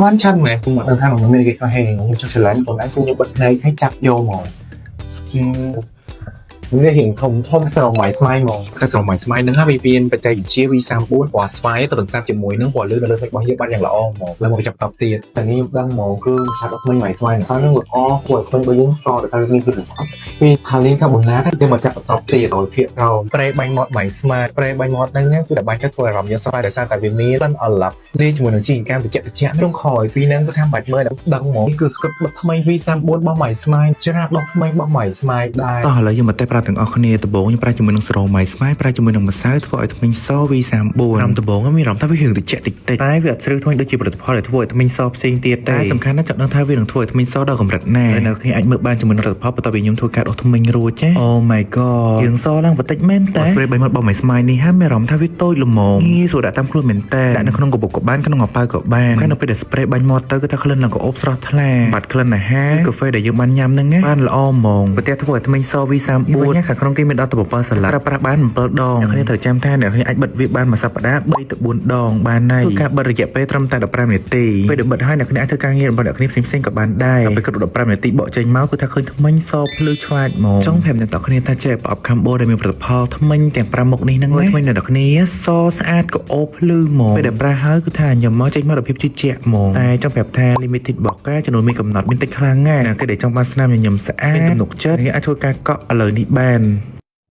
បានឆាន់មែនខ្ញុំអត់ដឹងថាมันមានគេខ្លះហេខ្ញុំចង់ឆ្លាញ់បងឯងគឺខ្ញុំបិទភ្នែកឲ្យចាប់យកមកនេះរៀងធំធំស្រមៃស្មៃហ្មងតែស្រមៃស្មៃហ្នឹងហើយវាមានបច្ចេកវិទ្យា V34 ពណ៌ស្វាយទៅបន្សាបជាមួយនឹងពណ៌លឿងនៅលើសាច់របស់យើងបានយ៉ាងល្អហ្មងលើមកចាប់តបទៀតតែនេះខ្ញុំដឹងហ្មងគឺសាច់អត់ថ្មីម៉ៃស្មៃហ្នឹងហ្នឹងល្អគួរឲ្យឃើញបើយើងសតែមានគឺពីខាលីនកាបូណាតយើងមកចាប់បន្តទៀតដោយភាគក្រោម spray បាញ់មាត់ម៉ៃស្មៃ spray បាញ់មាត់ហ្នឹងគឺតែបាញ់ទៅធ្វើអារម្មណ៍យើងស្បាយដោយសារតែវាមានក្លិនអឡាប់លាយជាមួយនឹងជីកាមត្រជាក់ត្រជាក់ក្នុងក្រោយពីហ្នឹងគឺថាបាច់មើលដឹងហ្មងគឺស្កុតបិទថ្មី V34 របស់ម៉ៃស្មៃច្រាបដោះថ្មីរបស់ម៉ៃស្មៃដែរ តោះឥឡូវយើងមកតេស្តប្រើទាំងអស់គ្នាដំបូងខ្ញុំប្រើជាមួយនឹងសេរ៉ូម My Smile ប្រើជាមួយនឹងម្សៅធ្វើឲ្យធ្មេញស V34 រំដំបូងមានអារម្មណ៍ថាវារឿងត្រជាក់តិចតិចតែវាអត់ស្រូវធ្មេញដូចជាផលិតផលដែលធ្វើឲ្យធ្មេញសផ្សេងទៀតទេតែសំខាន់ណាស់ចង់ដឹងថាវានឹងធ្វើឲ្យធ្មេញសដល់កម្រិតណាហើយនៅគ្នាអាចមើលបានជាមួយនឹងលទ្ធផលបន្ទាប់ពីខ្ញុំធ្វើការដុសធ្មេញរួចចា Oh my god រឿងសឡើងបន្តិចមែនតែ spray បីមាត់របស់ My Smile នេះហាមានអារម្មណ៍ថាវាតូចល្មមងាយស្រួលដាក់តាមខ្លួនមែនតើដាក់នៅក្នុងកាបូបក៏បានក្នុងហោប៉ៅក៏បានហើយនៅពេលដែល spray បាញ់មាត់ទៅគឺថាក្លិនឡើងក៏អូបស្រស់ថ្លាបាត់ក្លិនអាហារកាហ្វេដែលយើងបានញ៉ាំហ្នឹងណាបានល្អហ្មងប្រទេសធ្វើឲ្យធ្មេញស V34 ខាងក្នុងគេមានដល់ទៅ7សន្លឹកប្រើប្រាស់បាន7ដងអ្នកគ្នាត្រូវចាំថាអ្នកគ្នាអាចបិទវាបានមួយសប្តាហ៍3ទៅ4ដងបានហើយធ្វើការបិទរយៈពេលត្រឹមតែ15នាទីពេលដែលបិទហើយអ្នកគ្នាអាចធ្វើការងាររបស់អ្នកគ្នាផ្សេងៗក៏បានដែរដល់ពេលគ្រប់15នាទីបកចេញមកគឺថាឃើញធ្មេញសភ្លឺឆ្វាចហ្មងចង់ប្រាប់អ្នកទាំងគ្នាថាចេះប្រអប់ combo ដែលមានផលិតផលធ្មេញទាំង5មុខនេះហ្នឹងណាធ្មេញអ្នកទាំងគ្នាសស្អាតក៏អូភ្លឺហ្មងពេលដែលប្រើហើយគឺថាញ៉ាំមកចេញមកដល់ភាពជឿជាក់ហ្មងតែចង់ប្រាប់ថា limited box ចំនួនមានកំណត់មានតិចខ្លាំងណាស់អ្នកគេដែលចង់បានស្នាមញញឹមស្អាតមានទំនុកចិត្តអ្នកអាចធ្វើការកក់ឥឡូវនេះបាន។